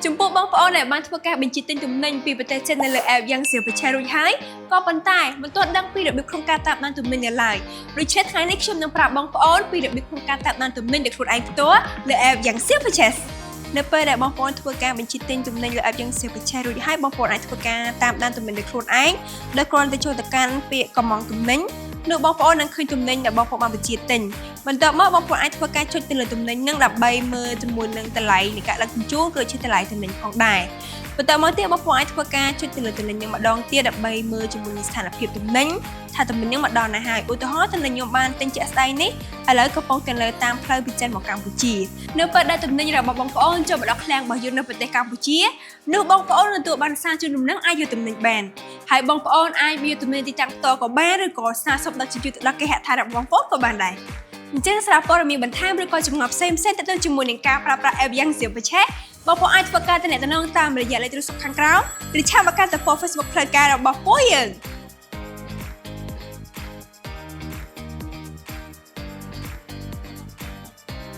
ចំពោះបងប្អូនដែលបានធ្វើការបញ្ជាទិញទំនិញពីប្រទេសចិននៅលើ app Yangxia Purchase រួចហើយក៏ប៉ុន្តែមិនទាន់ដឹងពីរបៀបក្នុងការតាមដានទំនិញនៅឡើយដូច្នេះថ្ងៃនេះខ្ញុំនឹងប្រាប់បងប្អូនពីរបៀបក្នុងការតាមដានទំនិញដោយខ្លួនឯងផ្ទាល់លើ app Yangxia Purchase។ នៅពេលដែលបងប្អូនធ្វើការបញ្ជាទិញទំនិញលើ app Yangxia Purchase រួចហើយបងប្អូនអាចធ្វើការតាមដានទំនិញដោយខ្លួនឯងដោយគ្រាន់តែចូលទៅកាន់ពាក្យកម្មង់ទំនិញនោះបងប្អូននឹងឃើញទំនិញដែលបងប្អូនបានបញ្ជាទិញបន្ទាប់មកបងប្អូនអាចធ្វើការចុចទៅលើទំនិញនឹងដើម្បីមើលជាមួយនឹងតម្លៃនៃការដឹកជញ្ជូនក៏ដូចជាតម្លៃទំនិញផងដែរបន្ទាប់មកទៀតបងប្អូនអាចធ្វើការចុចទៅលើទំនិញនឹងម្ដងទៀតដើម្បីមើលជាមួយនឹងស្ថានភាពទំនិញថាទំនិញនឹងមកដល់ណាហើយឧទាហរណ៍ទំនិញខ្ញុំបានទិញជាក់ស្ដែងនេះឥឡូវកំពុងតែលើតាមផ្លូវពីចិនមកកម្ពុជានៅពេលដែលទំនិញរបស់បងប្អូនចូលមកដល់ឃ្លាំងរបស់យើងនៅប្រទេសកម្ពុជានោះបងប្អូនទទួលបានសារជូនដំណឹងអាចយកទំនិញបានហើយបងប្អូនអាចយកទំនិញទីតាំងផ្ទាល់ក៏បានឬក៏សារសុំដឹកជញ្ជូនទៅដល់គេហដ្ឋានរបស់បងប្អូនក៏បានដែរអញ្ចឹងសម្រាប់ព័ត៌មានបន្ថែមឬក៏ចម្ងល់ផ្សេងៗទាក់ទងជាមួយនឹងការប្រើប្រាស់ app Yangxia Purchase បងប្អូនអាចធ្វើការទំនាក់ទំនងតាមរយៈលេខទូរស័ព្ទខាងក្រោមឬchat មកកាន់ទំព័រ Facebook ផ្លូវការរបស់ពួកយើង។